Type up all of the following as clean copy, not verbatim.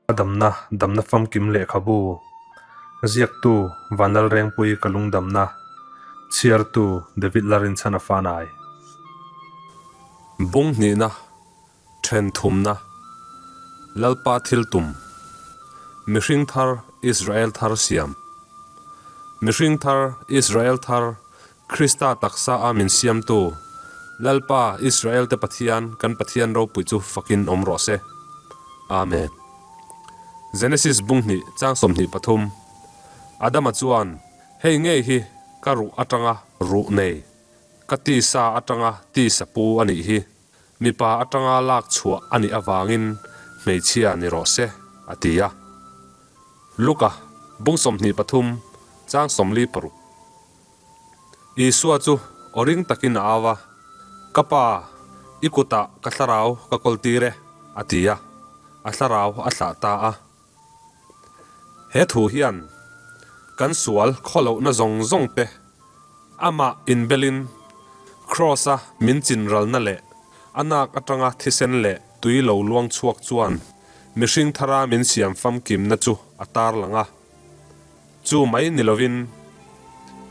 A damna, damna famkim lehkhabu, ziaktu Vanlalrengpui ka lungdamna, chhiartu David Larinchhan a fanai. Bung hnihna, then thumna, Lalpa thil tum, mihring thar Israel thar siam, mihring thar Israel thar Krista taksa a min siamtu, Lalpa, Israelte Pathian, kan Pathian ropui chu fakin awm rawh se. Amen. Genesis bung hnih chang 23 Adama chuan, Hei ngei hi ka ruh atanga ruh nei, ka tisa atanga tisa pu a nih hi, mipa atanga lak chhuah a nih avangin hmeichhia ni rawh se, a ti a. Luka, bung 23 chang 46. Isua chu aw ring takin a au a, Ka Pa, i kutah ka thlarau ka kawl tir e, a ti a, a thlarau a thlah ta a. He thu hian kan sual khawlohna zawng zawng te amah inbelin Kraws-a min chinralna leh a nak atanga thisen leh tui lo luang chhuak chuan mihring thara min siam famkimna chu a tarlang a. Chu mai ni lovin,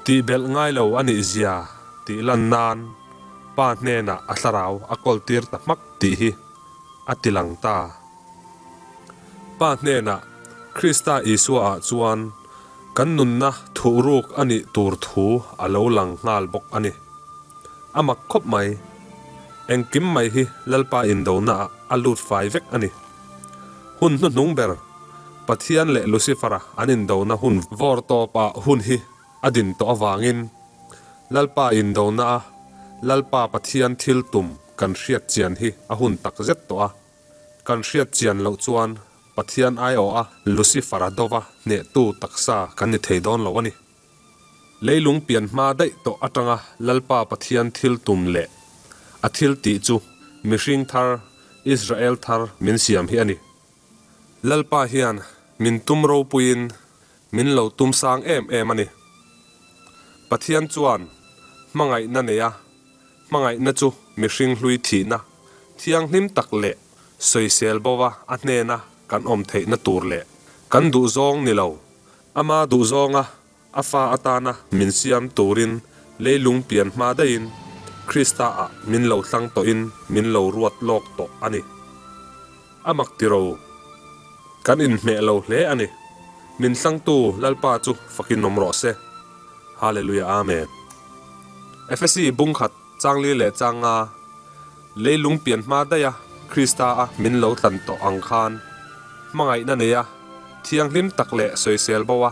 tihbelh ngai lo a nih zia tih lan nan Pa hnenah a thlarau a kawltir ta hmak tih hi a ti lang ta. Pa hnenah Krista Isua-ah chuan kan nunna thuhruk a nih tur thu a lo lang nghal bawk a ni. A mak khawp mai. Engkim mai hi Lalpa indonaah a lut fai vek a ni. Hun hnuhnung ber. Pathian leh Lucifer-a an indona hun vawr tawpah hun hi a din tawh avangin Lalpa indona a Lalpa Pathian thil tum kan hriat chian hi a hun tak zet tawh a. Kan hriat chian loh chuan Pathian aiawha Lucifer-a dova hnehtu taksa kan ni thei dawn lo a ni. Leilung pian hma daih tawh atanga Lalpa Pathian thil tum leh a thil tih chu mihring thar, Israel thar min siam hi a ni. Lalpa hian min tum ropuiin min lo tum sang em em a ni. Pathian chuan hmangaihna nei a, hmangaihna chu mihring hlui thihna thianghlim tak leh sawisel bova a hnena kan awm theihna tur leh kan duhzawng ni lo, ama duhzawnga A fa atana min siam turin leilung pian hma daihin Krista-ah min lo hlang tawhin min lo ruat lawk tawh a ni. A mak tiro, kan inhmeh lo hle a ni. Min hlangtu Lalpa chu fakin awm rawh se. Hallelujah Amen. Efesi bungkhat changli leh changa leilung pian hma daiha Krista-a min lo tlan tawh ang khan hmangaihna neia thianghlim tak leh sawisel bo a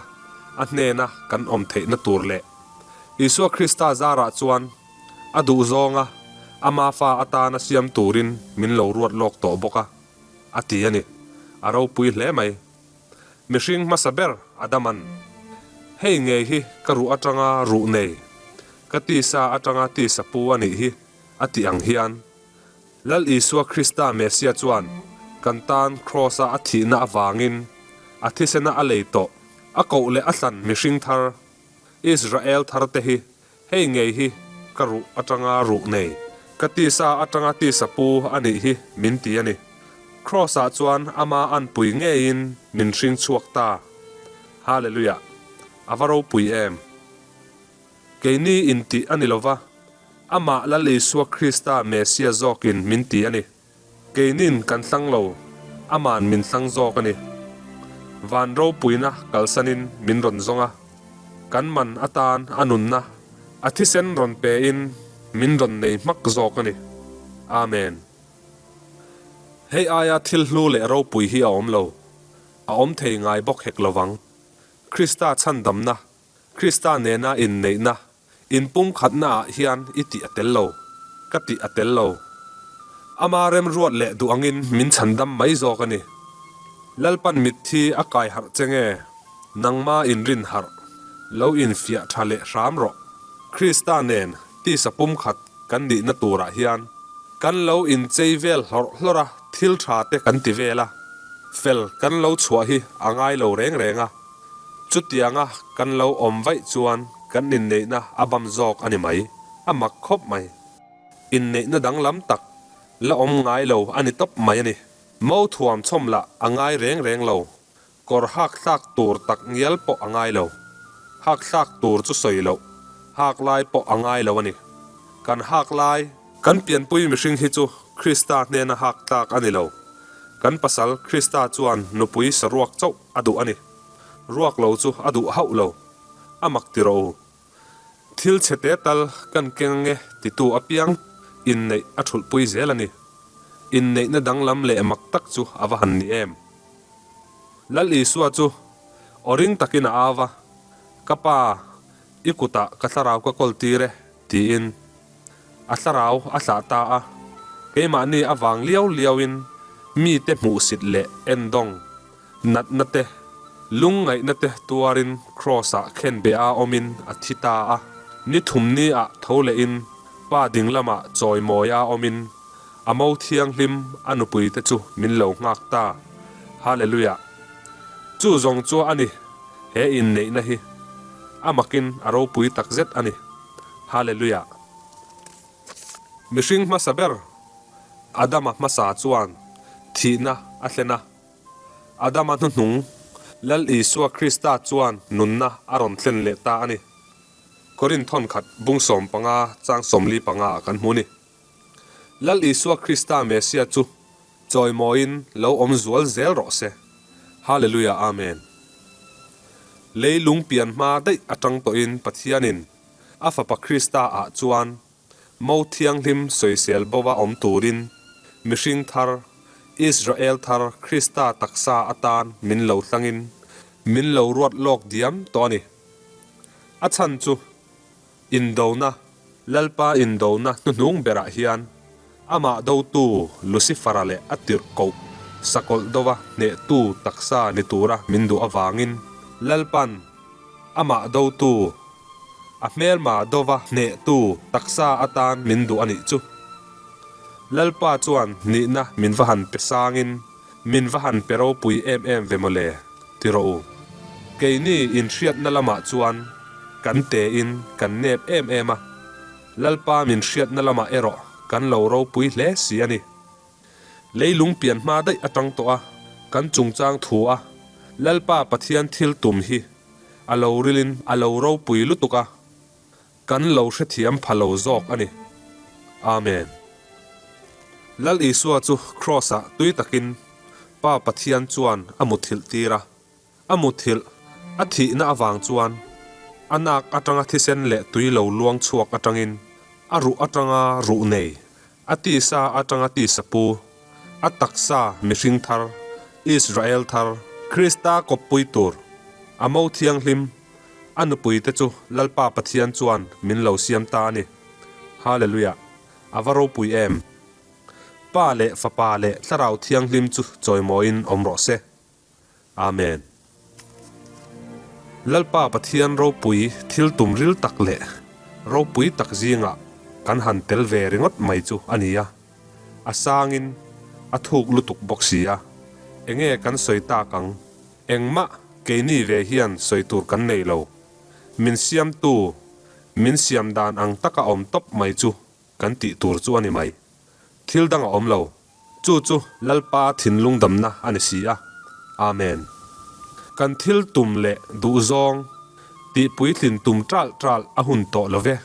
a hnena kan awm theihna tur leh Isua Krista zarah chuan a duhzawnga ama fa atana siam turin min lo ruat lawk tawh bawk a, a ti a ni. A ropui hle mai. Mihring hmasa ber Adaman, Hei ngei hi ka ruh atanga ruh nei, ka tisa atanga tisa pu a nih hi, a tih ang hian, Lal Isua Krista Mesia chuan kan tan Kraws-a a thihna avangin a thisena a lei tawh, a koh leh a hlan mihring thar, Israel tharte hi hei ngei hi ka ruh atanga ruh nei, ka tisa atanga tisa pu a nih hi min ti a ni. Kraws-ah chuan ama anpui ngeiin min hring chhuak ta. Hallelujah! A va ropui em! Keini intih a ni lova, Amah Lal Isua Krista Mesia zawkin min ti a ni. Keinin kan hlang lo, Ama'n min hlang zawk a ni. Van ropuina kalsanin min rawn zawng a, kan man atan a nunna a thisen rawn pein min rawn nei hmak zawk a ni. Amen. Hei aia thil hlu leh ropui hi a awm lo, a awm thei ngai bawk hek lovang. Krista chhandamna Krista nena inneihna, inpumkhatnaah hian i tih a tel lo, ka tih a tel lo. Ama remruat leh duh angin min chhandam mai zawk a ni. Lalpan mitthi a kai harh che nge? Nangma inrin harh, lo infiah tha leh hram rawh. Krista nen tisa pumkhat kan nihna turah hian kan lo inchei vel hlawrh hlawrh a, thil tha te kan ti vel a, fel kan lo chhuah hi a ngai lo reng reng a. Chutianga kan lo awm vaih chuan kan inneihna a bam zawk a ni mai, a mak khawp mai. Inneihna danglam tak la awm ngai lo a ni tawp mai a ni. Mo thuam chhawm lah a ngai reng reng lo, kawr hak thlak tur tak ngial pawh a ngai lo. Hak thlak tur chu sawi loh, hak lai pawh a ngai lo a ni. Kan hak lai, kan pianpui mihring hi chu Krista hnena hak tlak a ni lo. Kan pasal Krista chuan nupui saruak chauh a duh a ni. Ruak lo chu a duh hauh lo. A mak ti rawh u. Thil chhe te tal kan keng ange titu apiang inneih a thulhpui zel a ni. Inneihna danglam leh mak tak chu a va han ni em? Lal Isua chu aw ring takin a au va, Ka Pa, i kutah ka thlarau ka kawl tir e, tiin a thlarau a thlah ta a. Keimahni avang liau liauin mite hmuhsit leh endawng Natna te, lungngaihna te tuarin Kraws-ah khenbeh a awmin a thi ta a. Ni thumni ah tho lehin Pa ding lamah chawimawi a awmin a mo thianghlim a nupui te chu min lo nghak ta. Hallelujah! Chu zawng chu a ni, he inneihna hi a makin a ropui takzet a ni. Hallelujah! Mihring hmasa ber Adama hmasa chuan thihna a thlen a. Adama hnuhnung, Lal Isua Krista chuan nunna a rawn thlen leh ta a ni. Korinth thawnkhat bung 15 chang 45 ah kan hmu ni. Lal Isua Krista Messia chu chawimawiin lo awm zual zel rawh se. Hallelujah Amen. Leilung pian hma daih atang tawhin Pathianin a Fapa Krista ah chuan Mo thianghlim sawisel bova awm turin mihring thar, Israel thar Krista taksa atan min lo hlangin min lo ruat lawk diam tawh a ni. A chhan chu indona, Lalpa indona hnuhnung berah hian amah dotu Lucifera leh a tirhkoh sakawlh dova hnehtu taksa ni tura min duh avangin Lalpan amah dotu A hmelma dova hnehtu taksa atan min duh a nih chu. Lalpa chuan nihna min va han pe sangin min va han pe ropui em em ve mawle, ti rawh u. Keini inhriatna lamah chuan kan tein kan nep em em a, Lalpa min hriatna lamah erawh kan lo ropui hle si a ni. Leilung pian hma daih atang tawh a, kan chungchang thu a, Lalpa Pathian thil tum hi a lo rilin a lo ropui lutuk a, kan lo hrethiam pha lo zawk a ni. Amen. Lal Isua chu Kraws-ah tui takin Pa Pathian chuan a muthilh tir a. A muthilh a thihna avang chuan a nak atanga thisen leh tui lo luang chhuak atangin a ruh atanga ruh nei, a tisa atanga tisa pu, a taksa mihring thar, Israel thar, Krista kawppui tur, a mo thianghlim, a nupuite chu Lalpa Pathian chuan min lo siam ta a ni. Hallelujah! A va ropui em! Pa leh Fapa leh Thlarau Thianghlim chu chawimawiin awm rawh se. Amen. Lalpa Pathian ropui thil tum ril tak leh ropui tak zingah kan han tel ve ringawt mai chu a ni a, a sangin a thuk lutuk bawk si a, enge kan sawi tak ang? Engmah keini ve hian sawi tur kan nei lo. Min siamtu, min siam dan ang taka awm tawp mai chu kan tih tur chu a ni mai. Thil dang a awm lo. Chu chu Lalpa thinlung damna a ni si a. Amen. Kan thil tum leh duhzawng tih puitlin tum ṭalh ṭalh a hun tawh lo ve.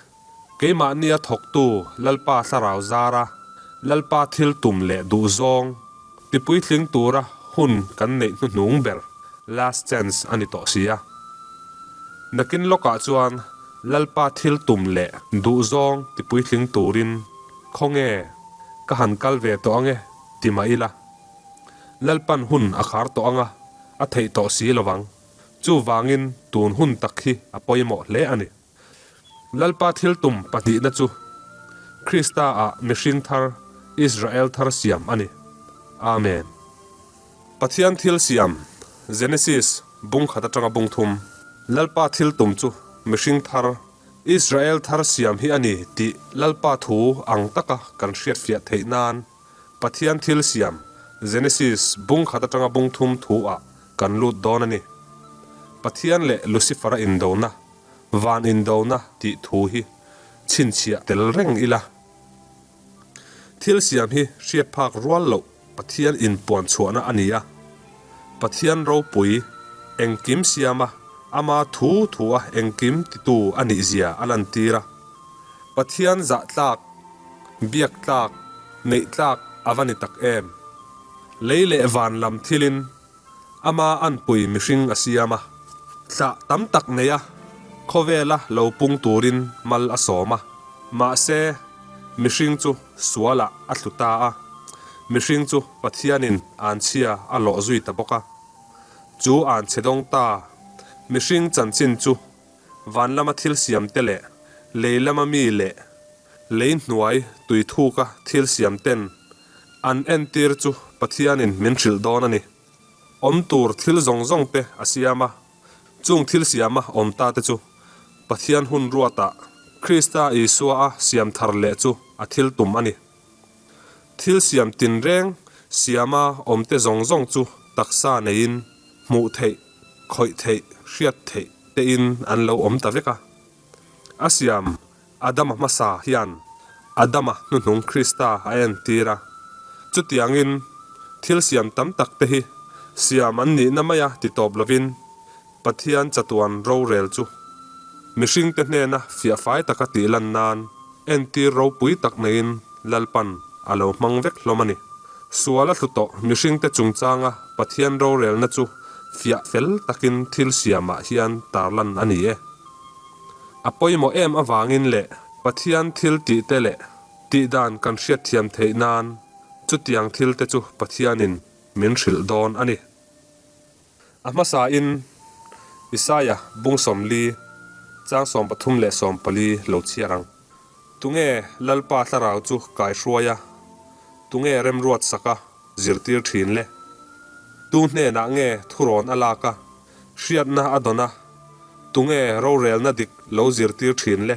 Keimahnia thawktu Lalpa thlarau zara Lalpa thil tum leh duhzawng ti puitling tura hun kan neih hnuhnung ber, last chance, a ni tawh si a. Nakin lawkah chuan Lalpa thil tum leh duhzawng ti puitling turin Khawnge, ka han kal ve tawh ange, ti mah ila. Lalpan hun a khar tawh anga, a theih tawh si lovang. Chuvangin tun hun tak hi a pawimawh hle a ni. Lalpa thil tum pahnihna chu Krista ah mihring thar, Israel thar siam a ni. Amen. Pathian thil siam, Genesis bung khat atanga bung thum, Lalpa thil tum chu mihring thar, Israel thar siam hi a ni tih Lalpa thu ang taka kan hriatfiah theih nan Pathian thil siam Genesis bung khat atanga bung thum thu ah kan lut dawn a ni. Pathian leh Lucifer-a indona, van indona tih thu hi chhinchhiah tel reng ila. Thil siam hi hriat phak rual loh. Pathian inpuan chhuahna a ni a. Pathian ropui, engkim siama ama thu thua engkim titu a nihzia a lantir a. Pathian zah tlak, biak tlak, neih tlak a va ni tak em! Lei leh van lam thilin ama anpui mihring a siam a, thlah tam tak nei a, khawvela lo pung turin mal a sawm a. Mahse, mihring chu sualah a thlu ta a, mihring chu Pathianin anchhia a lawh zui ta bawk a. Chu anchhe dawng ta mihring chanchin chu Van lama thil siam te leh lei lama mi leh lei hnuai tui thuka thil siam ten an entir chu Pathianin min hrilh dawn a ni. Awm tur thil zawng zawng te a siam a, chung thil siama awm ta te chu Pathian hun ruatah Krista Isua a siam thar leh chu a thil tum a ni. Thil siam tinreng siama awmte zawng zawng chu taksa neiin hmuh theih, khawih theih, hriat theih tein an lo awm ta vek a. A siam Adama hmasa hian Adama hnuhnung Krista a entir a. Chutiangin thil siam tam tak te hi siam an nihna maia ti tawp lovin Pathian chatuan rorel chu mihringte hnena fiahfai taka tih lan nan entir ropui tak neiin Lalpan a lo hmang vek hlawm a ni. Sual a thlu tawh mihringte chungchanga Pathian rorelna chu fiah fel takin thil siamah hian tarlan a ni e. A pawimawh em avangin leh Pathian thil tihte leh tihdan kan hriatthiam theih nan chutiang thilte chu Pathianin min hrilh dawn a ni. A hmasain Isaia bung 40, chang 33 leh 40 lo chhiar ang. Tunge Lalpa thlarau chu kaihruai a, tunge remruat sak a zirtir thin le? Tu hnenah nge thurawn a lak a, hriatna a dawn a, tunge rorelna dik lo zirtir thin le?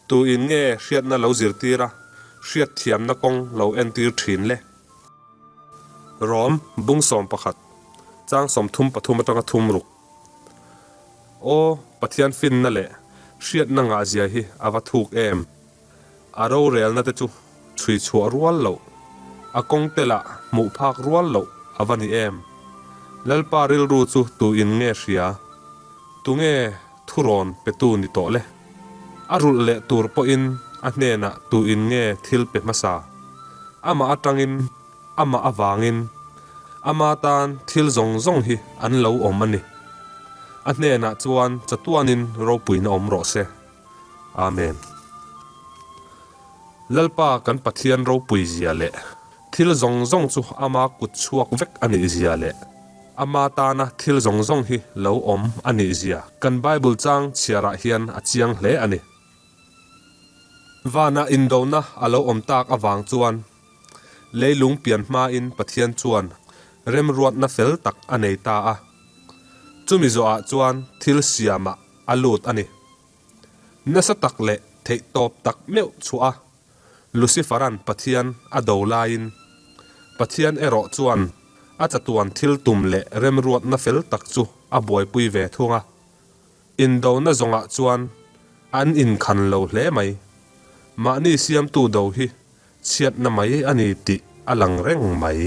Tu in nge hriatna lo zirtir a, hriatthiamna kawng lo entir thin le? Rom, bung 11, chang 33 atanga thum ruk. Aw, Pathian finna leh hriatna ngahzia hi a va thuk em! A rorelna te chu chhui chhuah rual loh, a kawng te lah hmuh phak rual loh a va ni em! Lalpa rilru chu tu in nge hria? Tunge thurawn petu ni tawh le? A rulh leh tur pawhin a hnenah tu in nge thil pe hmasa? Amah atangin, amah avangin, ama tan thil zawng zawng hi an lo awm a ni. A hnenah chuan chatuanin ropuina awm rawh se. Amen. Lalpa kan Pathian ropui zia leh thil zawng zawng chu ama kut chhuak vek a nih zia leh ama tana thil zawng zawng hi lo awm a nih zia kan Bible chang chhiarah hian a chiang hle a ni. Vanah indona a lo awm tak avang chuan leilung pian hmain Pathian chuan remruatna fel tak a nei ta a. Chumi zawhah chuan thil siamah a lut a ni. Nasa tak leh theihtawp tak meuh chhuah a Lucifer-a'n Pathian a do laiin Pathian erawh chuan a chatuan thil tum leh remruatna fel tak chu a buaipui ve thung a. Indona zawngah chuan an inkhan lo hle mai. Mahni siamtu do hi chhiatna mai a ni tih a lang reng mai.